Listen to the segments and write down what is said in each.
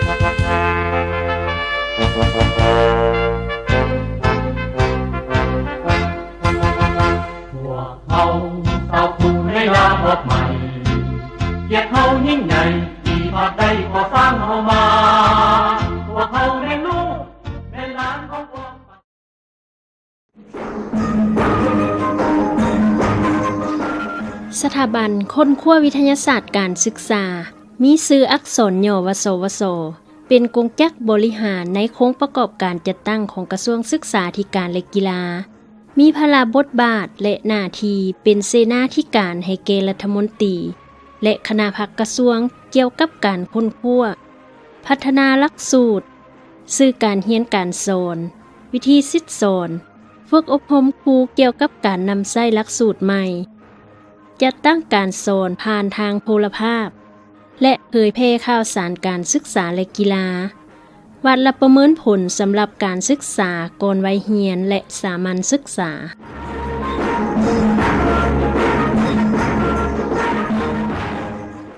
ພວກເຮົາຊາວຄູໃນລາວຮອບໃໝ່ ກຽດເຮົາຍິ່ງໃຫຍ່ ທີ່ພາກໃດກໍສ້າງເຮົາມາ ພວກເຮົາແມ່ນລູກແມ່ນຫຼານຂອງພວກ ສະຖາບັນຄົ້ນຄວ້າວິທະຍາສາດການສຶກສາ ມີຊື່ອັກສອນຫຍໍ້ ວສວສ ເປັນກົງຈັກບໍລິຫານໃນໂຄງປະກອບການຈັດຕັ້ງຂອງກະຊວງສຶກສາທິການ ແລະ ກິລາ, ມີພາລະບົດບາດ ແລະ ໜ້າທີ່ເປັນເສນາທິການໃຫ້ແກ່ລັດຖະມົນຕີ ແລະ ຄະນະພັກກະຊວງ ກ່ຽວກັບການຄົ້ນຄວ້າ, ພັດທະນາຫຼັກສູດ, ສື່ການຮຽນການສອນ, ວິທີສິດສອນ, ຝຶກອົບຮົມຄູກ່ຽວກັບການນຳໃຊ້ຫຼັກສູດໃໝ່, ຈັດຕັ້ງການສອນຜ່ານທາງໂທລະພາບ ແລະ ເຜີຍແຜ່ຂ່າວສານການສຶກສາ ແລະ ກິລາ, ວັດ ແລະ ປະເມີນຜົນສຳລັບການສຶກສາກ່ອນໄວຮຽນ ແລະ ສາມັນສຶກສາ.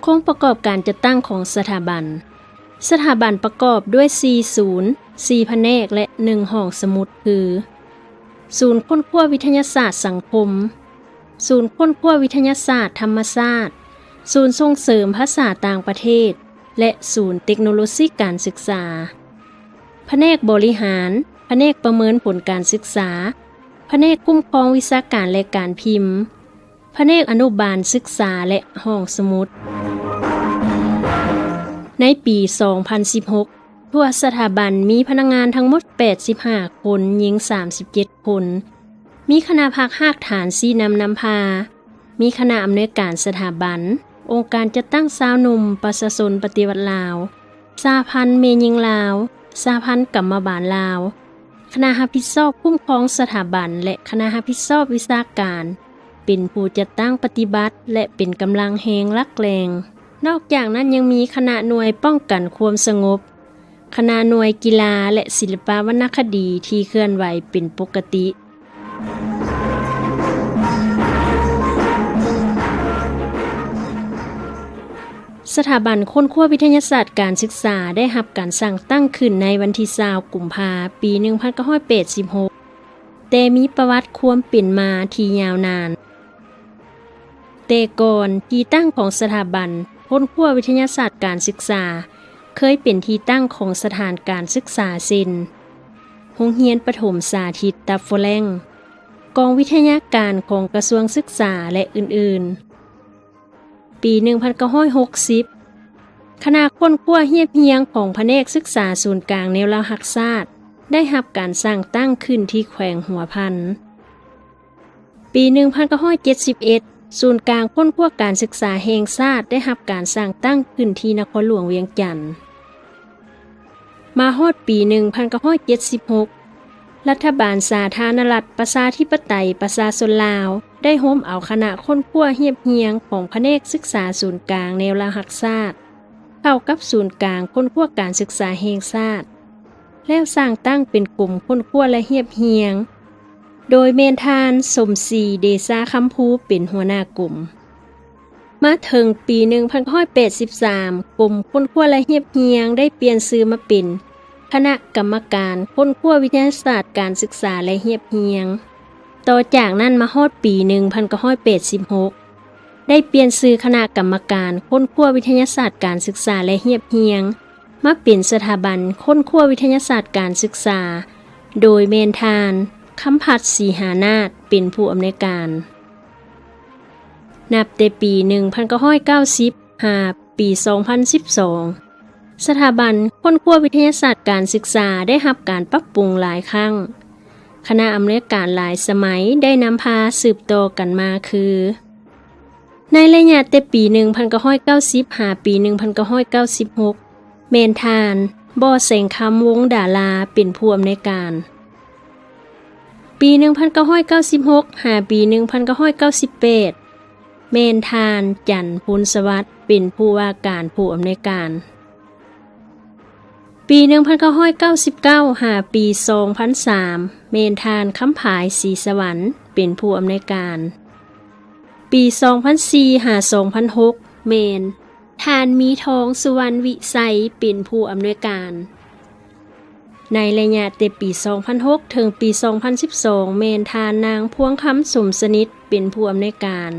ໂຄງປະກອບການຈັດຕັ້ງຂອງສະຖາບັນ. ສະຖາບັນປະກອບດ້ວຍສີ່ສູນ, ສີ່ພະແນກ ແລະ ໜຶ່ງຫ້ອງສະໝຸດ ຄື ສູນຄົ້ນຄວ້າວິທະຍາສາດສັງຄົມ, ສູນຄົ້ນຄວ້າວິທະຍາສາດທຳມະຊາດ, ສູນສົ່ງເສີມພາສາຕ່າງປະເທດ ແລະ ສູນເຕັກໂນໂລຊີການສຶກສາ, ພະແນກບໍລິຫານ, ພະແນກປະເມີນຜົນການສຶກສາ, ພະແນກຄຸ້ມຄອງວິຊາການ ແລະ ການພິມ, ພະແນກອະນຸບານສຶກສາ ແລະ ຫ້ອງສະໝຸດ. ໃນປີສອງພັນສິບຫົກ ທົ່ວສະຖາບັນມີພະນັກງານທັງໝົດແປດສິບຫ້າຄົນ, ຍິງສາມສິບເຈັດຄົນ, ມີຄະນະພັກຮາກຖານຊີ້ນຳນຳພາ, ມີຄະນະອຳນວຍການສະຖາບັນ, ອົງການຈັດຕັ້ງຊາວໜຸ່ມ, ປະຊາຊົນປະຕິວັດລາວ, ສະຫະພັນແມ່ຍິງລາວ, ສະຫະພັນກຳມະບານລາວ, ຄະນະຮັບຜິດຊອບຄຸ້ມຄອງສະຖາບັນ ແລະ ຄະນະຮັບຜິດຊອບວິຊາການ ເປັນຜູ້ຈັດຕັ້ງປະຕິບັດ ແລະ ເປັນກຳລັງແຮງຫຼັກແຫຼ່ງ. ນອກຈາກນັ້ນຍັງມີຄະນະໜ່ວຍປ້ອງກັນຄວາມສະຫງົບ, ຄະນະໜ່ວຍກິລາ ແລະ ສິລະປະວັນນະຄະດີທີ່ເຄື່ອນໄຫວເປັນປົກກະຕິ. ສະຖາບັນຄົ້ນຄວ້າວິທະຍາສາດການສຶກສາໄດ້ຮັບການສ້າງຕັ້ງຂຶ້ນໃນວັນທີຊາວ ກຸມພາ ປີໜຶ່ງພັນເກົ້າຮ້ອຍແປດສິບຫົກ ແຕ່ມີປະຫວັດຄວາມເປັນມາທີ່ຍາວນານ. ແຕ່ກ່ອນ, ທີ່ຕັ້ງຂອງສະຖາບັນຄົ້ນຄວ້າວິທະຍາສາດການສຶກສາ ເຄີຍເປັນທີ່ຕັ້ງຂອງສະຖານການສຶກສາ ເຊັ່ນ ໂຮງຮຽນປະຖົມສາທິດຕັບໂຟແລງ, ກອງວິທະຍາການຂອງກະຊວງສຶກສາ ແລະ ອື່ນໆ. ປີໜຶ່ງພັນເກົ້າຮ້ອຍຫົກສິບ ຄະນະຄົ້ນຄວ້າຮຽບຮຽງຂອງພະແນກສຶກສາສູນກາງແນວລາວຮັກຊາດ ໄດ້ຮັບການສ້າງຕັ້ງຂຶ້ນທີ່ແຂວງຫົວພັນ. ປີໜຶ່ງພັນເກົ້າຮ້ອຍເຈັດສິບເອັດ ສູນກາງຄົ້ນຄວ້າການສຶກສາແຫ່ງຊາດໄດ້ຮັບການສ້າງຕັ້ງຂຶ້ນທີ່ນະຄອນຫຼວງວຽງຈັນ. ມາຮອດປີໜຶ່ງພັນເກົ້າຮ້ອຍເຈັດສິບຫົກ ລັດຖະບານສາທາລະນະລັດປະຊາທິປະໄຕປະຊາຊົນລາວ ໄດ້ໂຮມເອົາຄະນະຄົ້ນຄວ້າຮຽບຮຽງຂອງພະແນກສຶກສາສູນກາງແນວລາວຮັກຊາດ ເຂົ້າກັບສູນກາງຄົ້ນຄວ້າການສຶກສາແຫ່ງຊາດ ແລ້ວສ້າງຕັ້ງເປັນກົມຄົ້ນຄວ້າ ແລະ ຮຽບຮຽງ ໂດຍແມ່ນທ່ານ ສົມສີ ເດຊາຄຳພູ ເປັນຫົວໜ້າກົມ. ມາເຖິງປີໜຶ່ງພັນເກົ້າຮ້ອຍແປດສິບສາມ ກົມຄົ້ນຄວ້າ ແລະ ຮຽບຮຽງ ໄດ້ປ່ຽນຊື່ມາເປັນ ຄະນະກຳມະການຄົ້ນຄວ້າວິທະຍາສາດການສຶກສາ ແລະ ຮຽບຮຽງ. ຕໍ່ຈາກນັ້ນມາຮອດປີໜຶ່ງພັນເກົ້າຮ້ອຍແປດສິບຫົກ ໄດ້ປ່ຽນຊື່ຄະນະກຳມະການຄົ້ນຄວ້າວິທະຍາສາດການສຶກສາ ແລະ ຮຽບຮຽງ ມາເປັນສະຖາບັນຄົ້ນຄວ້າວິທະຍາສາດການສຶກສາ ໂດຍແມ່ນທ່ານ ຄຳພັດ ສີຫານາດ ເປັນຜູ້ອຳນວຍການ. ນັບແຕ່ປີໜຶ່ງພັນເກົ້າຮ້ອຍເກົ້າສິບ ຫາປີສອງພັນສິບສອງ ສະຖາບັນຄົ້ນຄວ້າວິທະຍາສາດການສຶກສາໄດ້ຮັບການປັບປຸງຫຼາຍຄັ້ງ. ຄະນະອຳນວຍການຫຼາຍສະໄໝໄດ້ນຳພາສືບຕໍ່ກັນມາຄື ໃນໄລຍະແຕ່ປີໜຶ່ງພັນເກົ້າຮ້ອຍເກົ້າສິບ ຫາປີໜຶ່ງພັນເກົ້າຮ້ອຍເກົ້າສິບຫົກ ແມ່ນທ່ານ ບໍ່ແສງຄຳ ວົງດາລາ ເປັນຜູ້ອຳນວຍການ. ປີໜຶ່ງພັນເກົ້າຮ້ອຍເກົ້າສິບຫົກ ຫາປີໜຶ່ງພັນເກົ້າຮ້ອຍເກົ້າສິບແປດ ແມ່ນທ່ານ ຈັນ ພູນສະຫວັດ ເປັນຜູ້ວ່າການຜູ້ອຳນວຍການ. ປີໜຶ່ງພັນເກົ້າຮ້ອຍເກົ້າສິບເກົ້າ ຫາປີສອງພັນສາມ ແມ່ນທ່ານ ຄຳຜາຍ ສີສະຫວັນ ເປັນຜູ້ອຳນວຍການ. ປີສອງພັນສີ່ ຫາສອງພັນຫົກ ແມ່ນ ທ່ານ ມີທອງ ສຸວັນວິໄສ ເປັນຜູ້ອຳນວຍການ. ໃນໄລຍະແຕ່ປີສອງພັນຫົກ ເຖິງປີສອງພັນສິບສອງ ແມ່ນທ່ານນາງ ພວງຄຳ ສົມສະໜິດ ເປັນຜູ້ອຳນວຍການ.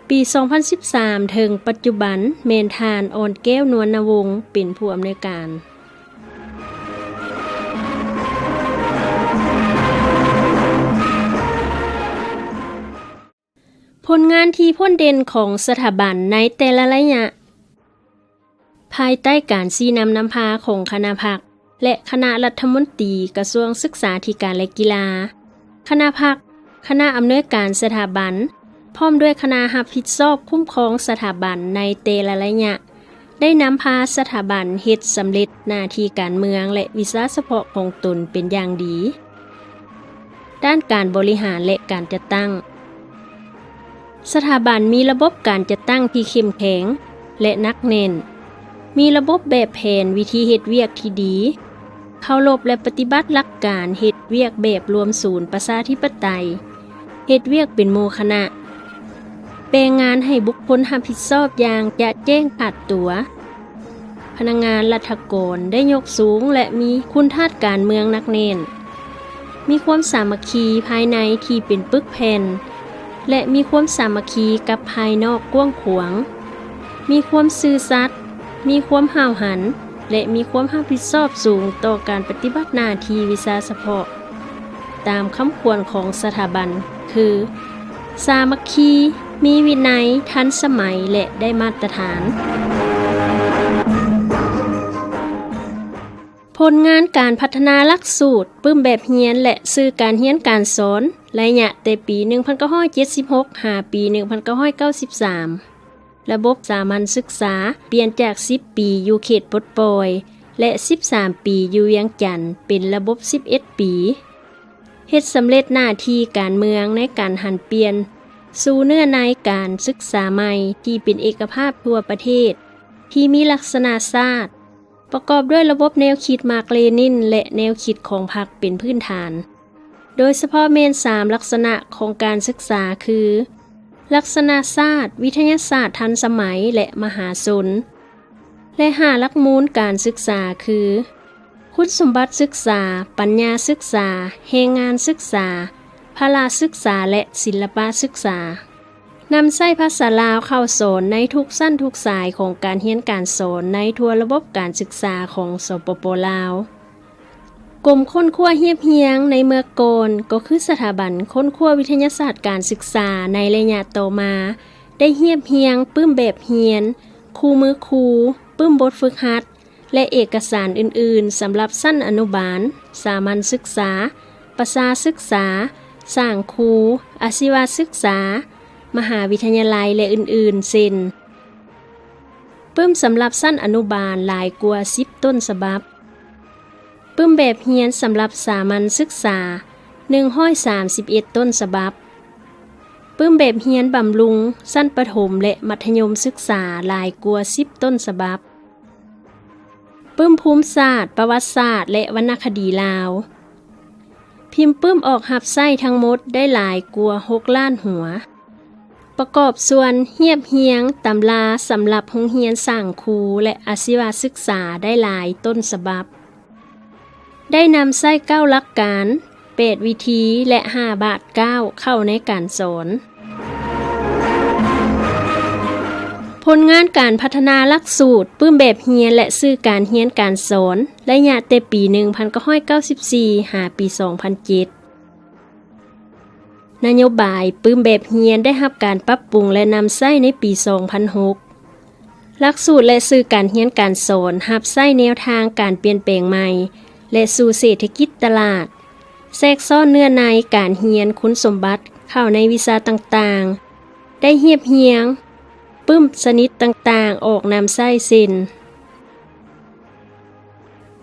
ປີສອງພັນສິບສາມ ເຖິງປັດຈຸບັນ ແມ່ນທ່ານ ອ່ອນແກ້ວ ນວນນະວົງ ເປັນຜູ້ອຳນວຍການ. ຜົນງານທີ່ພົ້ນເດັ່ນຂອງສະຖາບັນໃນແຕ່ລະໄລຍະ. ພາຍໃຕ້ການຊີ້ນຳນຳພາຂອງຄະນະພັກ ແລະ ຄະນະລັດຖະມົນຕີກະຊວງສຶກສາທິການ ແລະ ກິລາ, ຄະນະພັກ, ຄະນະອຳນວຍການສະຖາບັນ ພ້ອມດ້ວຍຄະນະຮັບຜິດຊອບຄຸ້ມຄອງສະຖາບັນໃນແຕ່ລະໄລຍະ ໄດ້ນຳພາສະຖາບັນເຮັດສຳເລັດໜ້າທີ່ການເມືອງ ແລະ ວິຊາສະເພາະຂອງຕົນເປັນຢ່າງດີ. ດ້ານການບໍລິຫານ ແລະ ການຈັດຕັ້ງ. ສະຖາບັນມີລະບົບການຈັດຕັ້ງທີ່ເຂັ້ມແຂງ ແລະ ໜັກແໜ້ນ, ມີລະບົບແບບແຜນວິທີເຮັດວຽກທີ່ດີ, ເຄົາລົບ ແລະ ປະຕິບັດຫຼັກການເຮັດວຽກແບບລວມສູນປະຊາທິປະໄຕ, ເຮັດວຽກເປັນໝູ່ຄະນະ, ແບ່ງງານໃຫ້ບຸກຄົນຮັບຜິດຊອບຢ່າງຈະແຈ້ງຂາດຕົວ. ພະນັກງານລັດຖະກອນໄດ້ຍົກສູງ ແລະ ມີຄຸນທາດການເມືອງໜັກແໜ້ນ, ມີຄວາມສາມັກຄີພາຍໃນທີ່ເປັນປຶກແຜ່ນ ແລະ ມີຄວາມສາມັກຄີກັບພາຍນອກກວ້າງຂວາງ, ມີຄວາມຊື່ສັດ, ມີຄວາມຫ້າວຫັນ ແລະ ມີຄວາມຮັບຜິດຊອບສູງຕໍ່ການປະຕິບັດໜ້າທີ່ວິຊາສະເພາະ. ຕາມຄຳຂວັນຂອງສະຖາບັນຄື ສາມັກຄີ, ມີວິໄນ, ທັນສະໄໝ ແລະ ໄດ້ມາດຕະຖານ. ຜົນງານການພັດທະນາຫຼັກສູດ, ປຶ້ມແບບຮຽນ ແລະ ສື່ການຮຽນການສອນ ໄລຍະແຕ່ປີໜຶ່ງພັນເກົ້າຮ້ອຍເຈັດສິບຫົກ ຫາປີໜຶ່ງພັນເກົ້າຮ້ອຍເກົ້າສິບສາມ. ລະບົບສາມັນສຶກສາປ່ຽນຈາກສິບປີຢູ່ເຂດປົດປ່ອຍ ແລະ ສິບສາມປີຢູ່ວຽງຈັນ ເປັນລະບົບສິບເອັດປີ, ເຮັດສຳເລັດໜ້າທີ່ການເມືອງໃນການຫັນປ່ຽນສູ່ເນື້ອໃນການສຶກສາໃໝ່ທີ່ເປັນເອກະພາບທົ່ວປະເທດ, ທີ່ມີລັກສະນະຊາດ, ປະກອບດ້ວຍລະບົບແນວຄິດມາກເລນິນ ແລະ ແນວຄິດຂອງພັກເປັນພື້ນຖານ. ໂດຍສະເພາະແມ່ນສາມລັກສະນະຂອງການສຶກສາຄື ລັກສະນະຊາດ, ວິທະຍາສາດທັນສະໄໝ ແລະ ມະຫາຊົນ ແລະ ຫ້າຫຼັກມູນການສຶກສາຄື ຄຸນສົມບັດສຶກສາ, ປັນຍາສຶກສາ, ແຮງງານສຶກສາ, ພະລາສຶກສາ ແລະ ສິລະປະສຶກສາ. ນຳໃຊ້ພາສາລາວເຂົ້າສອນໃນທຸກຊັ້ນທຸກສາຍຂອງການຮຽນການສອນໃນທົ່ວລະບົບການສຶກສາຂອງ ສປປ ລາວ. ກົມຄົ້ນຄວ້າຮຽບຮຽງໃນເມື່ອກ່ອນ ກໍຄືສະຖາບັນຄົ້ນຄວ້າວິທະຍາສາດການສຶກສາໃນໄລຍະຕໍ່ມາ ໄດ້ຮຽບຮຽງປຶ້ມແບບຮຽນ, ຄູ່ມືຄູ, ປຶ້ມບົດຝຶກຫັດ ແລະ ເອກະສານອື່ນໆ ສຳລັບຊັ້ນອະນຸບານ, ສາມັນສຶກສາ, ປະຊາສຶກສາ, ສ້າງຄູ, ອາຊີວະສຶກສາ, ມະຫາວິທະຍາໄລ ແລະ ອື່ນໆ ເຊັ່ນ ປຶ້ມສຳລັບຊັ້ນອະນຸບານຫຼາຍກວ່າສິບຕົ້ນສະບັບ, ປຶ້ມແບບຮຽນສຳລັບສາມັນສຶກສາ ໜຶ່ງຮ້ອຍສາມສິບເອັດຕົ້ນສະບັບ, ປຶ້ມແບບຮຽນບຳລຸງຊັ້ນປະຖົມ ແລະ ມັດທະຍົມສຶກສາຫຼາຍກວ່າສິບຕົ້ນສະບັບ, ປຶ້ມພູມສາດ, ປະຫວັດສາດ ແລະ ວັນນະຄະດີລາວ. ພິມປຶ້ມອອກຮັບໃຊ້ທັງໝົດໄດ້ຫຼາຍກວ່າຫົກລ້ານຫົວ. ປະກອບສ່ວນຮຽບຮຽງຕຳລາສຳລັບໂຮງຮຽນສ້າງຄູ ແລະ ອາຊີວະສຶກສາໄດ້ຫຼາຍຕົ້ນສະບັບ. ໄດ້ນຳໃຊ້ເກົ້າຫຼັກການ, ແປດວິທີ ແລະ ຫ້າບາດກ້າວເຂົ້າໃນການສອນ. ຜົນງານການພັດທະນາຫຼັກສູດ, ປຶ້ມແບບຮຽນ ແລະ ສື່ການຮຽນການສອນ ໄລຍະແຕ່ປີໜຶ່ງພັນເກົ້າຮ້ອຍເກົ້າສິບສີ່ ຫາປີສອງພັນເຈັດ. ນະໂຍບາຍປຶ້ມແບບຮຽນໄດ້ຮັບການປັບປຸງ ແລະ ນຳໃຊ້ໃນປີສອງພັນຫົກ. ຫຼັກສູດ ແລະ ສື່ການຮຽນການສອນຮັບໃຊ້ແນວທາງການປ່ຽນແປງໃໝ່ ແລະ ສູ່ເສດຖະກິດຕະຫຼາດ, ແຊກຊ້ອນເນື້ອໃນການຮຽນຄຸນສົມບັດເຂົ້າໃນວິຊາຕ່າງໆ, ໄດ້ຮຽບຮຽງປຶ້ມຊະນິດຕ່າງໆອອກນຳໃຊ້ ເຊັ່ນ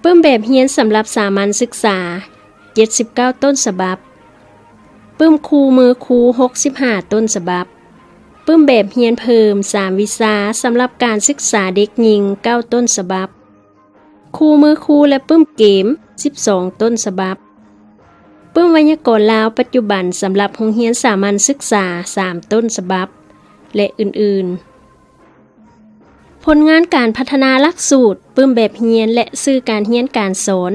ປຶ້ມແບບຮຽນສຳລັບສາມັນສຶກສາ ເຈັດສິບເກົ້າຕົ້ນສະບັບ, ປຶ້ມຄູ່ມືຄູ ຫົກສິບຫ້າຕົ້ນສະບັບ, ປຶ້ມແບບຮຽນເພີ່ມສາມວິຊາສຳລັບການສຶກສາເດັກຍິງ ເກົ້າຕົ້ນສະບັບ, ຄູ່ມືຄູ ແລະ ປຶ້ມເກມ ສິບສອງຕົ້ນສະບັບ, ປຶ້ມໄວຍາກອນລາວປັດຈຸບັນສຳລັບໂຮງຮຽນສາມັນສຶກສາ ສາມຕົ້ນສະບັບ ແລະ ອື່ນໆ. ຜົນງານການພັດທະນາຫຼັກສູດ, ປຶ້ມແບບຮຽນ ແລະ ສື່ການຮຽນການສອນ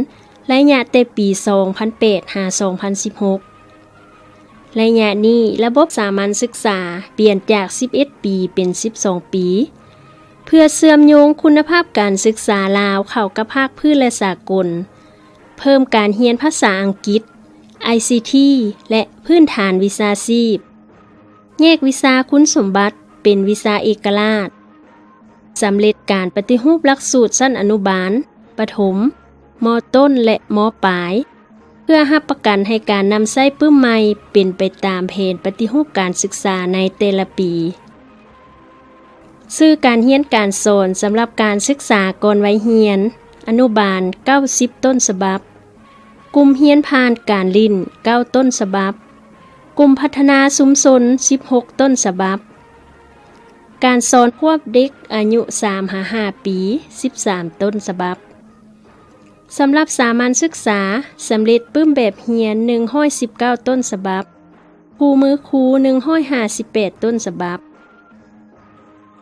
ໄລຍະແຕ່ປີສອງພັນແປດຫາສອງພັນສິບຫົກ. ໄລຍະນີ້ ລະບົບສາມັນສຶກສາປ່ຽນຈາກສິບເອັດປີເປັນສິບສອງປີ ເພື່ອເຊື່ອມໂຍງຄຸນນະພາບການສຶກສາລາວເຂົ້າກັບພາກພື້ນ ແລະ ສາກົນ, ເພີ່ມການຮຽນພາສາອັງກິດ, ໄອຊີທີ ແລະ ພື້ນຖານວິຊາຊີບ, ແຍກວິຊາຄຸນສົມບັດເປັນວິຊາເອກະລາດ, ສຳເລັດການປະຕິຮູບຫຼັກສູດຊັ້ນອະນຸບານ, ປະຖົມ, ມໍຕົ້ນ ແລະ ມໍປາຍ ເພື່ອຮັບປະກັນໃຫ້ການນຳໃຊ້ປຶ້ມໃໝ່ເປັນໄປຕາມແຜນປະຕິຮູບການສຶກສາໃນແຕ່ລະປີ. ສື່ການຮຽນການສອນສຳລັບການສຶກສາກ່ອນໄວຮຽນ ອະນຸບານ ເກົ້າສິບຕົ້ນສະບັບ, ກຸ່ມຮຽນຜ່ານການຫຼິ້ນ ເກົ້າຕົ້ນສະບັບ, ກຸ່ມພັດທະນາຊຸມຊົນ ສິບຫົກຕົ້ນສະບັບ, ການສອນຂວບເດັກອາຍຸສາມຫາຫ້າປີ ສິບສາມຕົ້ນສະບັບ. ສຳລັບສາມັນສຶກສາ ສຳເລັດປຶ້ມແບບຮຽນ ໜຶ່ງຮ້ອຍສິບເກົ້າຕົ້ນສະບັບ, ຄູ່ມືຄູ ໜຶ່ງຮ້ອຍຫ້າສິບແປດຕົ້ນສະບັບ.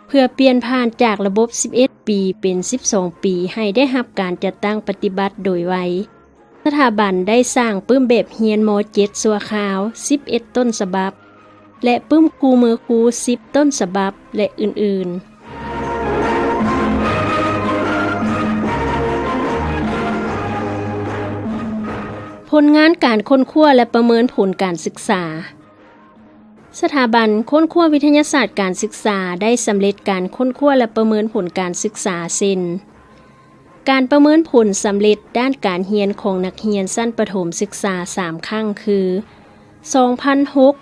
ເພື່ອປ່ຽນຜ່ານຈາກລະບົບສິບເອັດປີເປັນສິບສອງປີ ໃຫ້ໄດ້ຮັບການຈັດຕັ້ງປະຕິບັດໂດຍໄວ, ສະຖາບັນໄດ້ສ້າງປຶ້ມແບບຮຽນ ມໍເຈັດ ຊົ່ວຄາວ ສິບເອັດຕົ້ນສະບັບ ແລະ ປຶ້ມຄູ່ມືຄູ ສິບຕົ້ນສະບັບ ແລະ ອື່ນໆ. ຜົນງານການຄົ້ນຄວ້າ ແລະ ປະເມີນຜົນການສຶກສາ. ສະຖາບັນຄົ້ນຄວ້າວິທະຍາສາດການສຶກສາ ໄດ້ສຳເລັດການຄົ້ນຄວ້າ ແລະ ປະເມີນຜົນການສຶກສາ ເຊັ່ນ: ການປະເມີນຜົນສຳເລັດດ້ານການຮຽນຂອງນັກຮຽນຊັ້ນປະຖົມສຶກສາສາມຄັ້ງຄື ສອງພັນຫົກ,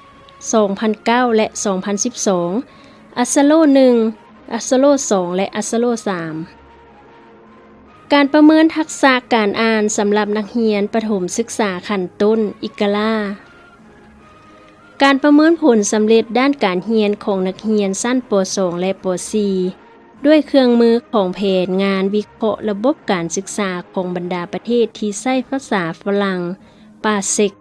ສອງພັນເກົ້າ ແລະ ສອງພັນສິບສອງ, ອັດສະໂລ ໜຶ່ງ, ອັດສະໂລ ສອງ ແລະ ອັດສະໂລ ສາມ. ການປະເມີນທັກສະການອ່ານສຳລັບນັກຮຽນປະຖົມສຶກສາຂັ້ນຕົ້ນ ອີກກະລາ. ການປະເມີນຜົນສຳເລັດດ້ານການຮຽນຂອງນັກຮຽນຊັ້ນ ປ.ສອງ ແລະ ປ.ສີ່ ດ້ວຍເຄື່ອງມືຂອງແຜນງານວິເຄາະລະບົບການສຶກສາຂອງບັນດາປະເທດທີ່ໃຊ້ພາສາຝຣັ່ງ ປາເຊັກ.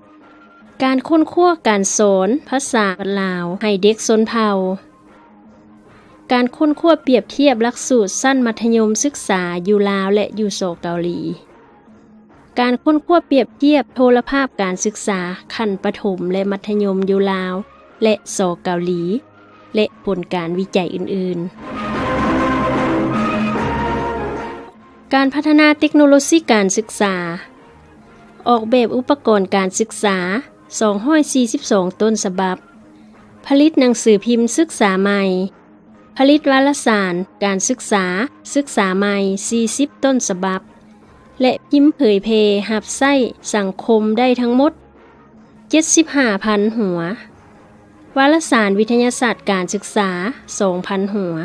ການຄົ້ນຄວ້າການສອນພາສາລາວໃຫ້ເດັກຊົນເຜົ່າ. ການຄົ້ນຄວ້າປຽບທຽບຫຼັກສູດຊັ້ນມັດທະຍົມສຶກສາຢູ່ລາວ ແລະ ຢູ່ ສ ເກົາຫຼີ. ການຄົ້ນຄວ້າປຽບທຽບໂທລະພາບການສຶກສາຂັ້ນປະຖົມ ແລະ ມັດທະຍົມຢູ່ລາວ ແລະ ສ ເກົາຫຼີ ແລະ ຜົນການວິໄຈອື່ນໆ. ການພັດທະນາເຕັກໂນໂລຊີການສຶກສາ. ອອກແບບອຸປະກອນການສຶກສາ ສອງຮ້ອຍສີ່ສິບສອງຕົ້ນສະບັບ, ຜະລິດໜັງສືພິມສຶກສາໃໝ່, ຜະລິດວາລະສານການສຶກສາ, ສຶກສາໃໝ່ ສີ່ສິບຕົ້ນສະບັບ ແລະ ພິມເຜີຍແຜ່ຮັບໃຊ້ສັງຄົມໄດ້ທັງໝົດ ເຈັດສິບຫ້າພັນຫົວ. ວາລະສານວິທະຍາສາດການສຶກສາ ສອງພັນຫົວ.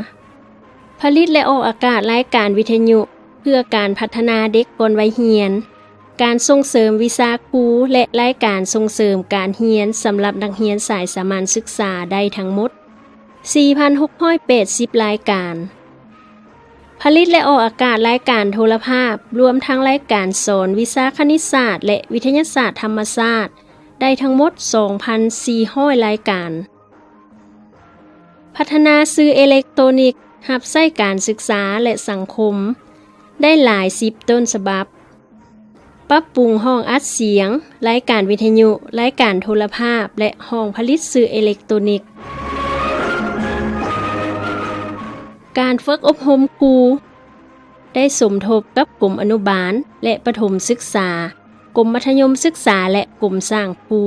ຜະລິດ ແລະ ອອກອາກາດລາຍການວິທະຍຸເພື່ອການພັດທະນາເດັກກ່ອນໄວຮຽນ, ການສົ່ງເສີມວິຊາຄູ ແລະ ລາຍການສົ່ງເສີມການຮຽນສຳລັບນັກຮຽນສາຍສາມັນສຶກສາໄດ້ທັງໝົດ ສີ່ພັນຫົກຮ້ອຍແປດສິບລາຍການ. ຜະລິດ ແລະ ອອກອາກາດລາຍການໂທລະພາບ, ລວມທັງລາຍການສອນວິຊາຄະນິດສາດ ແລະ ວິທະຍາສາດທຳມະຊາດ ໄດ້ທັງໝົດ ສອງພັນສີ່ຮ້ອຍລາຍການ. ພັດທະນາສື່ເອເລັກໂຕນິກຮັບໃຊ້ການສຶກສາ ແລະ ສັງຄົມ ໄດ້ຫຼາຍສິບຕົ້ນສະບັບ. ປັບປຸງຫ້ອງອັດສຽງ, ລາຍການວິທະຍຸ, ລາຍການໂທລະພາບ ແລະ ຫ້ອງຜະລິດສື່ເອເລັກໂຕນິກ. ການຝຶກອົບຮົມຄູ ໄດ້ສົມທົບກັບກົມອະນຸບານ ແລະ ປະຖົມສຶກສາ, ກົມມັດທະຍົມສຶກສາ ແລະ ກົມສ້າງຄູ,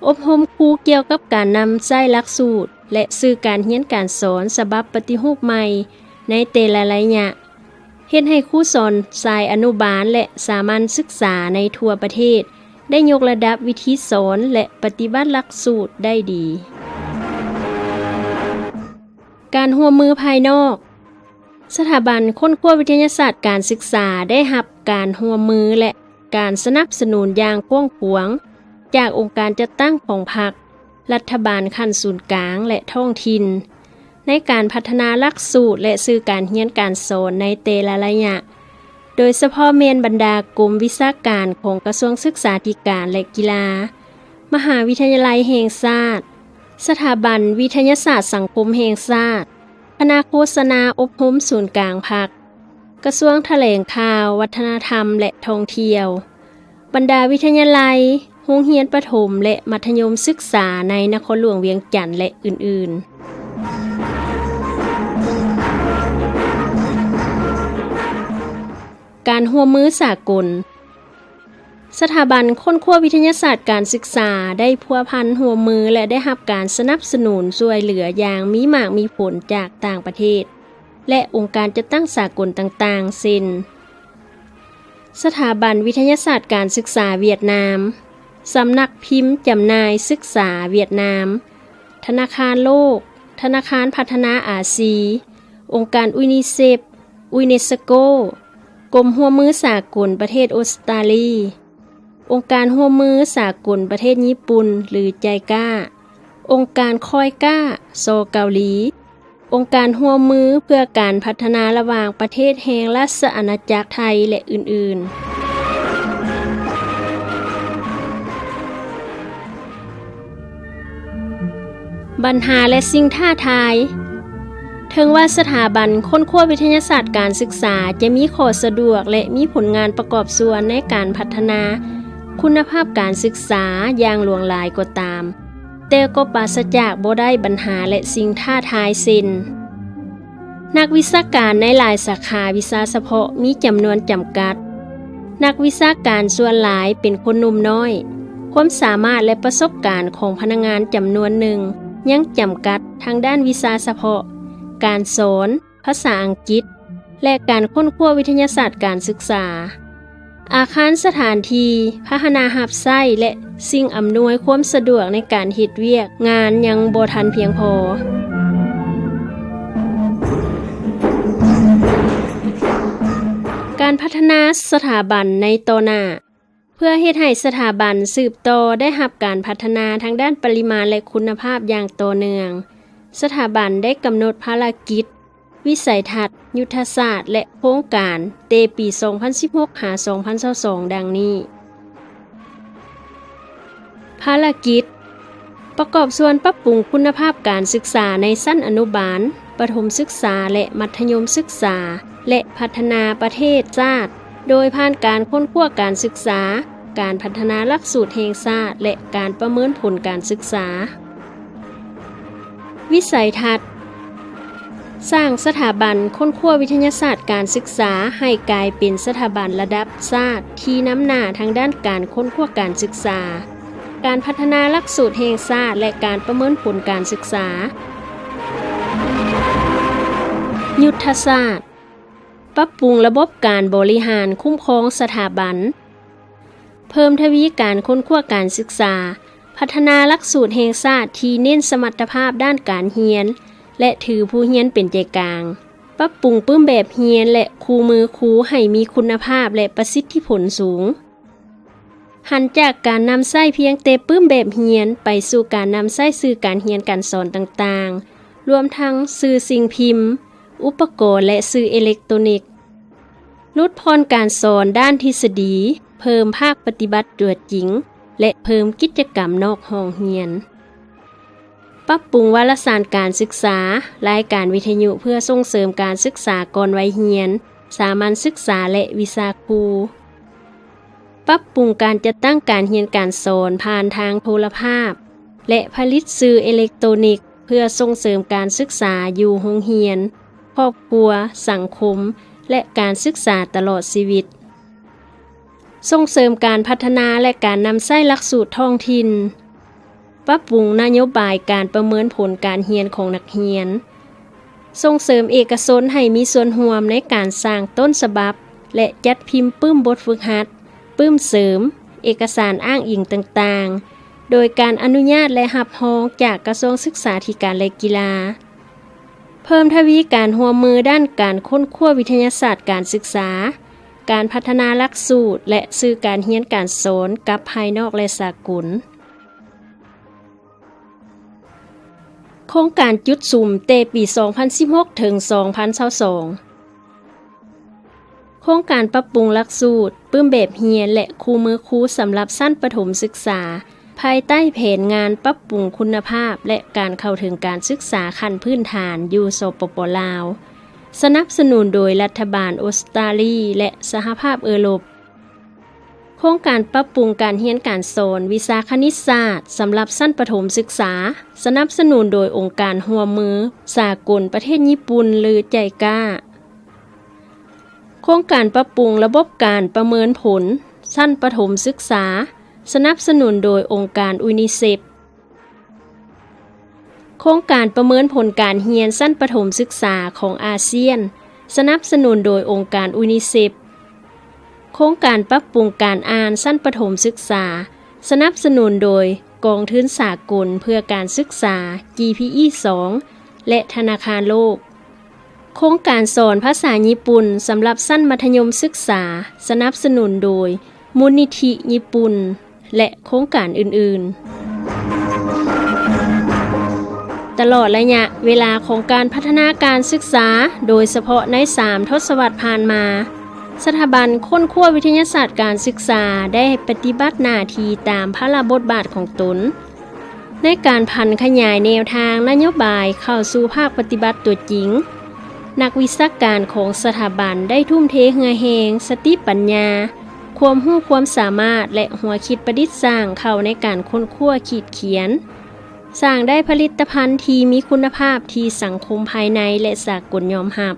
ອົບຮົມຄູກ່ຽວກັບການນຳໃຊ້ຫຼັກສູດ ແລະ ສື່ການຮຽນການສອນສະບັບປະຕິຮູບໃໝ່ໃນແຕ່ລະໄລຍະ, ເຮັດໃຫ້ຄູສອນສາຍອະນຸບານ ແລະ ສາມັນສຶກສາໃນທົ່ວປະເທດ ໄດ້ຍົກລະດັບວິທີສອນ ແລະ ປະຕິບັດຫຼັກສູດໄດ້ດີ. ການຮ່ວມມືພາຍນອກ. ສະຖາບັນຄົ້ນຄວ້າວິທະຍາສາດການສຶກສາໄດ້ຮັບການຮ່ວມມື ແລະ ການສະໜັບສະໜູນຢ່າງກວ້າງຂວາງຈາກອົງການຈັດຕັ້ງຂອງພັກ, ລັດຖະບານຂັ້ນສູນກາງ ແລະ ທ້ອງຖິ່ນ ໃນການພັດທະນາຫຼັກສູດ ແລະ ສື່ການຮຽນການສອນໃນແຕ່ລະໄລຍະ, ໂດຍສະເພາະແມ່ນບັນດາກົມວິຊາການຂອງກະຊວງສຶກສາທິການ ແລະ ກິລາ, ມະຫາວິທະຍາໄລແຫ່ງຊາດ, ສະຖາບັນວິທະຍາສາດສັງຄົມແຫ່ງຊາດ, ຄະນະໂຄສະນາອົບຮົມສູນກາງພັກ, ກະຊວງຖະແຫຼງຂ່າວ, ວັດທະນະທຳ ແລະ ທ່ອງທ່ຽວ, ບັນດາວິທະຍາໄລ, ໂຮງຮຽນປະຖົມ ແລະ ມັດທະຍົມສຶກສາໃນນະຄອນຫຼວງວຽງຈັນ ແລະ ອື່ນໆ. ການຮ່ວມມືສາກົນ. ສະຖາບັນຄົ້ນຄວ້າວິທະຍາສາດການສຶກສາໄດ້ພົວພັນຮ່ວມມື ແລະ ໄດ້ຮັບການສະໜັບສະໜູນຊ່ວຍເຫຼືອຢ່າງມີໝາກມີຜົນຈາກຕ່າງປະເທດ ແລະ ອົງການຈັດຕັ້ງສາກົນຕ່າງໆ ເຊັ່ນ ສະຖາບັນວິທະຍາສາດການສຶກສາຫວຽດນາມ, ສຳນັກພິມຈຳໜ່າຍສຶກສາຫວຽດນາມ, ທະນາຄານໂລກ, ທະນາຄານພັດທະນາອາຊີ, ອົງການອຸນິເຊັບ, ຢູເນສໂກ, ກົມຮ່ວມມືສາກົນປະເທດອົດສະຕາລີ, ອົງການຮ່ວມມືສາກົນປະເທດຍີ່ປຸ່ນ ຫຼື ໄຈກາ, ອົງການຄອຍກາ ຊໍເກົາຫຼີ, ອົງການຮ່ວມມືເພື່ອການພັດທະນາລະຫວ່າງປະເທດແຫ່ງລາຊະອານາຈັກໄທ ແລະ ອື່ນໆ. ບັນຫາ ແລະ ສິ່ງທ້າທາຍ. ເຖິງວ່າສະຖາບັນຄົ້ນຄວ້າວິທະຍາສາດການສຶກສາຈະມີຂໍ້ສະດວກ ແລະ ມີຜົນງານປະກອບສ່ວນໃນການພັດທະນາຄຸນນະພາບການສຶກສາຢ່າງຫຼວງຫຼາຍກໍຕາມ, ແຕ່ກໍປາສະຈາກບໍ່ໄດ້ບັນຫາ ແລະ ສິ່ງທ້າທາຍເຊັ່ນ ນັກວິຊາການໃນຫຼາຍສາຂາວິຊາສະເພາະມີຈຳນວນຈຳກັດ. ນັກວິຊາການສ່ວນຫຼາຍເປັນຄົນໜຸ່ມນ້ອຍ. ຄວາມສາມາດ ແລະ ປະສົບການຂອງພະນັກງານຈຳນວນໜຶ່ງຍັງຈຳກັດທາງດ້ານວິຊາສະເພາະ, ການສອນ, ພາສາອັງກິດ ແລະ ການຄົ້ນຄວ້າວິທະຍາສາດການສຶກສາ. ອາຄານສະຖານທີ່, ພາຫະນະຮັບໃຊ້ ແລະ ສິ່ງອຳນວຍຄວາມສະດວກໃນການເຮັດວຽກງານຍັງບໍ່ທັນພຽງພໍ. ການພັດທະນາສະຖາບັນໃນຕໍ່ໜ້າ. ເພື່ອເຮັດໃຫ້ສະຖາບັນສືບຕໍ່ໄດ້ຮັບການພັດທະນາທາງດ້ານປະລິມານ ແລະ ຄຸນນະພາບຢ່າງຕໍ່ເນື່ອງ, ສະຖາບັນໄດ້ກຳນົດພາລະກິດ, ວິໄສທັດ, ຍຸດທະສາດ ແລະ ໂຄງການແຕ່ປີສອງພັນສິບຫົກ ຫາ ສອງພັນຊາວສອງ ດັ່ງນີ້. ພາລະກິດ ປະກອບສ່ວນປັບປຸງຄຸນນະພາບການສຶກສາໃນຊັ້ນອະນຸບານ, ປະຖົມສຶກສາ ແລະ ມັດທະຍົມສຶກສາ ແລະ ພັດທະນາປະເທດຊາດ ໂດຍຜ່ານການຄົ້ນຄວ້າການສຶກສາ, ການພັດທະນາຫຼັກສູດແຫ່ງຊາດ ແລະ ການປະເມີນຜົນການສຶກສາ. ວິໄສທັດ ສ້າງສະຖາບັນຄົ້ນຄວ້າວິທະຍາສາດການສຶກສາໃຫ້ກາຍເປັນສະຖາບັນລະດັບຊາດທີ່ນຳໜ້າທາງດ້ານການຄົ້ນຄວ້າການສຶກສາ, ການພັດທະນາຫຼັກສູດແຫ່ງຊາດ ແລະ ການປະເມີນຜົນການສຶກສາ. ຍຸດທະສາດ ປັບປຸງລະບົບການບໍລິຫານຄຸ້ມຄອງສະຖາບັນ, ເພີ່ມທະວີການຄົ້ນຄວ້າການສຶກສາ, ພັດທະນາຫຼັກສູດແຫ່ງຊາດທີ່ເນັ້ນສະມັດຕະພາບດ້ານການຮຽນ ແລະ ຖືຜູ້ຮຽນເປັນໃຈກາງ, ປັບປຸງປຶ້ມແບບຮຽນ ແລະ ຄູ່ມືຄູໃຫ້ມີຄຸນນະພາບ ແລະ ປະສິດທິຜົນສູງ. ຫັນຈາກການນຳໃຊ້ພຽງແຕ່ປຶ້ມແບບຮຽນ ໄປສູ່ການນຳໃຊ້ສື່ການຮຽນການສອນຕ່າງໆ, ລວມທັງສື່ສິ່ງພິມ, ອຸປະກອນ ແລະ ສື່ເອເລັກໂຕນິກ. ຫຼຸດຜ່ອນການສອນດ້ານທິດສະດີ, ເພີ່ມພາກປະຕິບັດຕົວຈິງ ແລະ ເພີ່ມກິດຈະກຳນອກຫ້ອງຮຽນ. ປັບປຸງວາລະສານການສຶກສາ, ລາຍການວິທະຍຸເພື່ອສົ່ງເສີມການສຶກສາກ່ອນໄວຮຽນ, ສາມັນສຶກສາ ແລະ ວິຊາຄູ. ປັບປຸງການຈັດຕັ້ງການຮຽນການສອນຜ່ານທາງໂທລະພາບ ແລະ ຜະລິດສື່ເອເລັກໂຕນິກເພື່ອສົ່ງເສີມການສຶກສາຢູ່ໂຮງຮຽນ, ຄອບຄົວ, ສັງຄົມ ແລະ ການສຶກສາຕະຫຼອດຊີວິດ. ສົ່ງເສີມການພັດທະນາ ແລະ ການນຳໃຊ້ຫຼັກສູດທ້ອງຖິ່ນ. ປັບປຸງນະໂຍບາຍການປະເມີນຜົນການຮຽນຂອງນັກຮຽນ. ສົ່ງເສີມເອກະຊົນໃຫ້ມີສ່ວນຮ່ວມໃນການສ້າງຕົ້ນສະບັບ ແລະ ຈັດພິມປຶ້ມບົດຝຶກຫັດ, ປຶ້ມເສີມ, ເອກະສານອ້າງອີງຕ່າງໆ, ໂດຍການອະນຸຍາດ ແລະ ຮັບຮອງຈາກກະຊວງສຶກສາທິການ ແລະ ກິລາ. ເພີ່ມທະວີການຮ່ວມມືດ້ານການຄົ້ນຄວ້າວິທະຍາສາດການສຶກສາ, ການພັດທະນາຫຼັກສູດ ແລະ ສື່ການຮຽນການສອນກັບພາຍນອກ ແລະ ສາກົນ. ໂຄງການຈຸດສຸມແຕ່ປີສອງພັນສິບຫົກ ເຖິງ ສອງພັນຊາວສອງ. ໂຄງການປັບປຸງຫຼັກສູດ, ປຶ້ມແບບຮຽນ ແລະ ຄູ່ມືຄູສຳລັບຊັ້ນປະຖົມສຶກສາ, ພາຍໃຕ້ແຜນງານປັບປຸງຄຸນນະພາບ ແລະ ການເຂົ້າເຖິງການສຶກສາຂັ້ນພື້ນຖານຢູ່ ສປປ ລາວ, ສະໜັບສະໜູນໂດຍລັດຖະບານອົດສະຕາລີ ແລະ ສະຫະພາບເອີຣົບ. ໂຄງການປັບປຸງການຮຽນການສອນວິຊາຄະນິດສາດສຳລັບຊັ້ນປະຖົມສຶກສາ, ສະໜັບສະໜູນໂດຍອົງການຮ່ວມມືສາກົນປະເທດຍີ່ປຸ່ນ ຫຼື ໄຈກາ. ໂຄງການປັບປຸງລະບົບການປະເມີນຜົນຊັ້ນປະຖົມສຶກສາ, ສະໜັບສະໜູນໂດຍອົງການຢູນິເຊັບ. ໂຄງການປະເມີນຜົນການຮຽນຊັ້ນປະຖົມສຶກສາຂອງອາຊຽນ, ສະໜັບສະໜູນໂດຍອົງການຢູນິເຊັບ. ໂຄງການປັບປຸງການອ່ານຊັ້ນປະຖົມສຶກສາ, ສະໜັບສະໜູນໂດຍກອງທຶນສາກົນເພື່ອການສຶກສາ ຈີພີອີ ສອງ ແລະ ທະນາຄານໂລກ. ໂຄງການສອນພາສາຍີ່ປຸ່ນສຳລັບຊັ້ນມັດທະຍົມສຶກສາ, ສະໜັບສະໜູນໂດຍມູນນິທິຍີ່ປຸ່ນ ແລະ ໂຄງການອື່ນໆ. ຕະຫຼອດໄລຍະເວລາຂອງການພັດທະນາການສຶກສາ, ໂດຍສະເພາະໃນສາມທົດສະວັດຜ່ານມາ, ສະຖາບັນຄົ້ນຄວ້າວິທະຍາສາດການສຶກສາໄດ້ປະຕິບັດໜ້າທີ່ຕາມພາລະບົດບາດຂອງຕົນ ໃນການຜັນຂະຫຍາຍແນວທາງນະໂຍບາຍເຂົ້າສູ່ພາກປະຕິບັດຕົວຈິງ, ນັກວິຊາການຂອງສະຖາບັນໄດ້ທຸ່ມເທເຫື່ອແຮງ, ສະຕິປັນຍາ, ຄວາມຮູ້ຄວາມສາມາດ ແລະ ຫົວຄິດປະດິດສ້າງເຂົ້າໃນການຄົ້ນຄວ້າຂີດຂຽນ, ສ້າງໄດ້ຜະລິດຕະພັນທີ່ມີຄຸນນະພາບທີ່ສັງຄົມພາຍໃນ ແລະ ສາກົນຍອມຮັບ.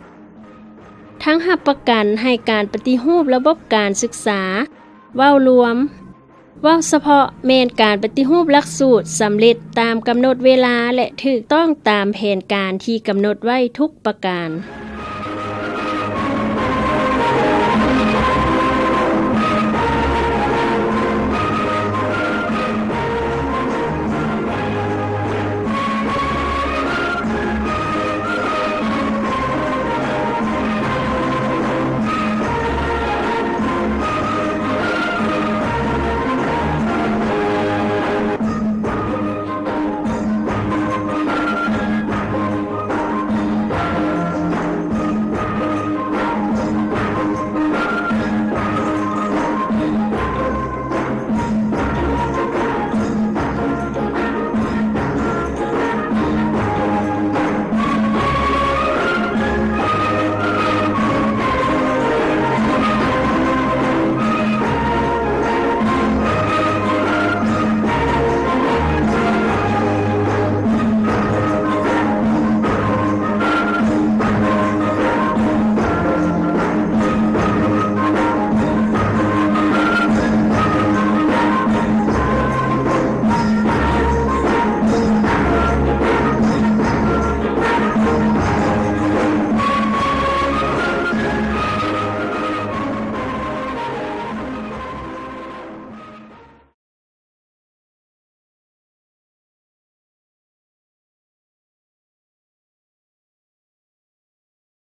ທັງຮັບປະກັນໃຫ້ການປະຕິຮູບລະບົບການສຶກສາ ເວົ້າລວມ, ເວົ້າສະເພາະແມ່ນການປະຕິຮູບຫຼັກສູດສຳເລັດຕາມກຳນົດເວລາ ແລະ ຖືກຕ້ອງຕາມແຜນການທີ່ກຳນົດໄວ້ທຸກປະການ.